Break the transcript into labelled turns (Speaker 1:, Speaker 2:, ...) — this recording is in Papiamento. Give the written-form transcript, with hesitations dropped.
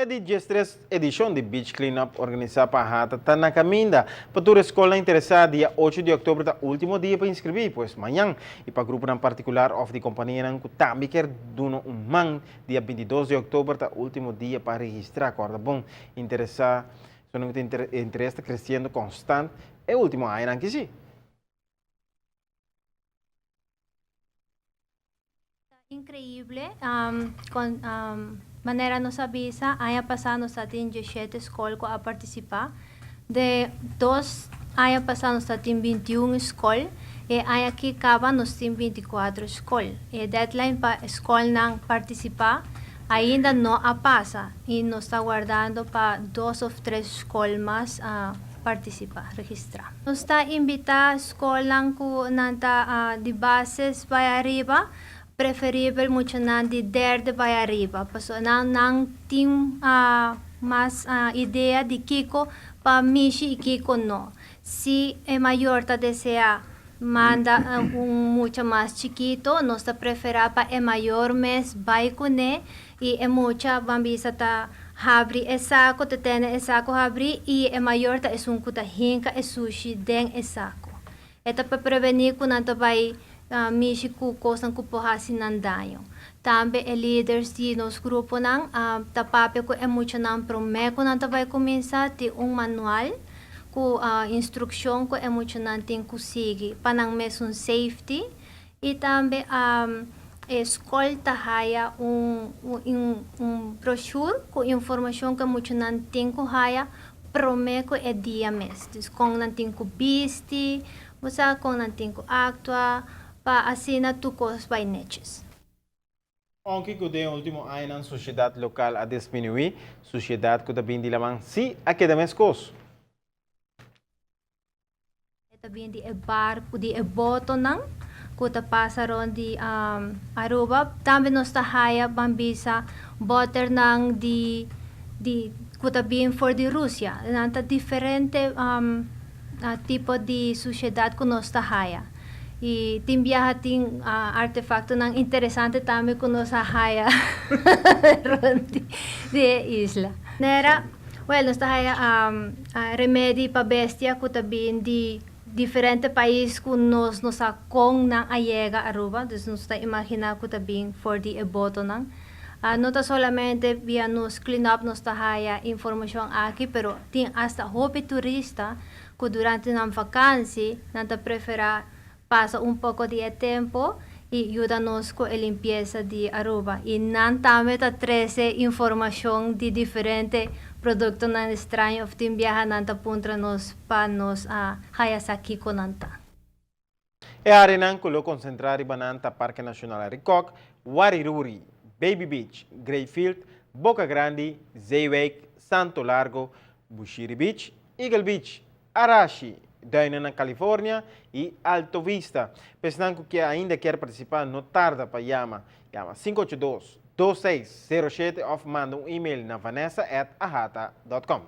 Speaker 1: E di diestres edishon di Beach Clean Up organisá pa AHATA ta na kaminda. Pa tur e skolnan interesá, dia ocho di òktober ta último dia pa inskribí, pues mañan. I pa gruponan partikular òf di kompanianan ku tambe kier duna un man, dia bintidos di òktober ta último dia pa registrá. Kòrda bon, interesá, esnan ku ta interes ta kresiendo konstant e último añanan aki sí.
Speaker 2: Ta increíble con manera nos a bisa aña pasa nos ta tin dieshete scol cu a participa de dos aña pasa nos ta tin bintiun scol e aña aki caba nos tin binticuatro scol e deadline pa scolnan participa ainda no a pasa y nos ta wardando pa dos of tres scol mas participa registra. Nos ta invita scolnan cu nan ta di bases bay ariba, preferibel muchanan di derde bay ariba, pasobra nan nan tin mas idea di kico pa mishi y kico no. Si e mayor ta desea manda un mucha mas chikito, nos ta prefera pa e mayor mes bay cune y e mucha ban bisa ta habri e saco, ta tene e saco habri y e mayor ta esun cu ta hinca e sushi den e saco. E ta pa preveni cu nan ta bay mishi cu cosnan cu por haci nan daño. Tambe e leaders di nos gruponan ta papia cu e muchanan prome cu nan ta bay cuminsa tin un manual cu instruccion cu e muchanan tin cu sigui pa nan mesun safety y tambe e scol ta haya un un brochure cu informacion cu e muchanan tin cu haya prome cu e dia mes. Dus con nan tin cu bisti, bo sa con nan tin cu actua pa asina tur cos bay netjes.
Speaker 1: Aunke ku den ultimo añanan sushedat lokal a disminuí, sushedat ku ta bin di laman sí a keda meskos.
Speaker 2: E ta bin di e barku, di e botonan ku ta pasa rond di Aruba. Tambe nos ta haya ban bisa boternan di di ku ta bin for di Rusia. Nan ta diferente tipo di sushedat ku nos ta haya. I tin biaha tin artefaktonan interesante tambe ku nos a haya rond di e isla. Manera, wèl, nos ta haya remedi pa bestia ku ta bin di diferente pais ku nos no sa kon nan a yega Aruba, dus nos ta imaginá ku ta bin for di e botonan. No ta solamente via nos clean up nos ta haya informashon aki, pero tin asta hopi turista ku durante nan vakansi nan ta preferá pasa un poko di e tempu i yuda nos ku e limpiesa di Aruba. I nan tambe ta trese informashon di diferente produktonan straño òf tin biaha nan ta puntra nos pa nos a haya sa kiko nan ta.
Speaker 1: E areanan ku lo konsentrá riba nan ta Parke Nashonal Arikok, Wariruri, Baby Beach, Greyfield, Boca Grandi, Zeewijk, Santo Largo, Bushiri Beach, Eagle Beach, Arashi, Duinen na California i Alto Vista. Pa esnan ku ke ainda kier partisipá no tarda pa yama. Yama 582, 2607 òf manda un email na vanessa at ahata dot com.